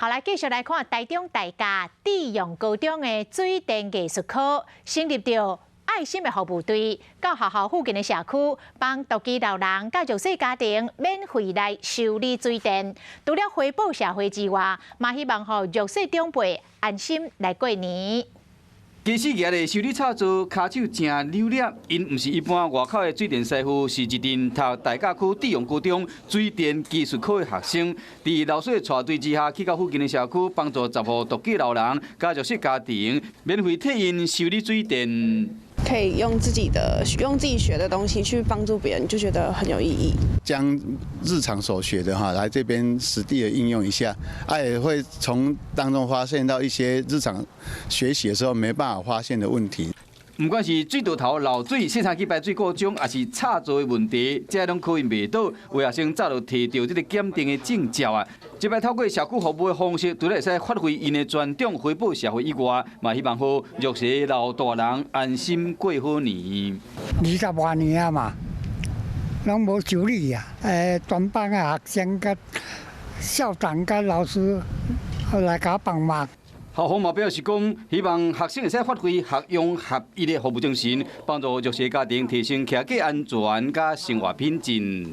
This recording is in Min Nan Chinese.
好，來繼續來看台中大甲致用高中的水電藝術科成立著愛心的服務隊，到學校附近的社區幫獨居老人佮弱勢家庭免費來修理水電。除了回報社會之外，嘛希望予弱勢長輩安心來過年。機師舉咧修理插座，跤手誠溜掠，𪜶毋是一般外口的水電師傅，是一陣讀大甲區致用高中水電技術科的學生，佇老師的帶隊之下，去到附近的社區，幫助10戶獨居老人佮弱勢家庭，免費替𪜶修理水電。可以用自己學的東西去幫助別人，就覺得很有意義。將日常所學的哈，來這邊實地的應用一下，啊，也會從當中發現到一些日常學習的時候沒辦法發現的問題。毋管是水道頭漏水、洗衫機排水故障，抑是插座的問題，這攏可以袂倒。有學生早就提著這个檢定的證照啊！這擺透過社區服務的方式，除了會使發揮𪜶的專長，回報社會以外，嘛希望予弱勢老大人安心過好年。20外年啊嘛，攏無修理啊！全班的學生佮校長佮老師來共幫忙。校方嘛表示講，希望學生會使發揮學用合一的服務精神，幫助弱勢家庭提升騎駕安全佮生活品質。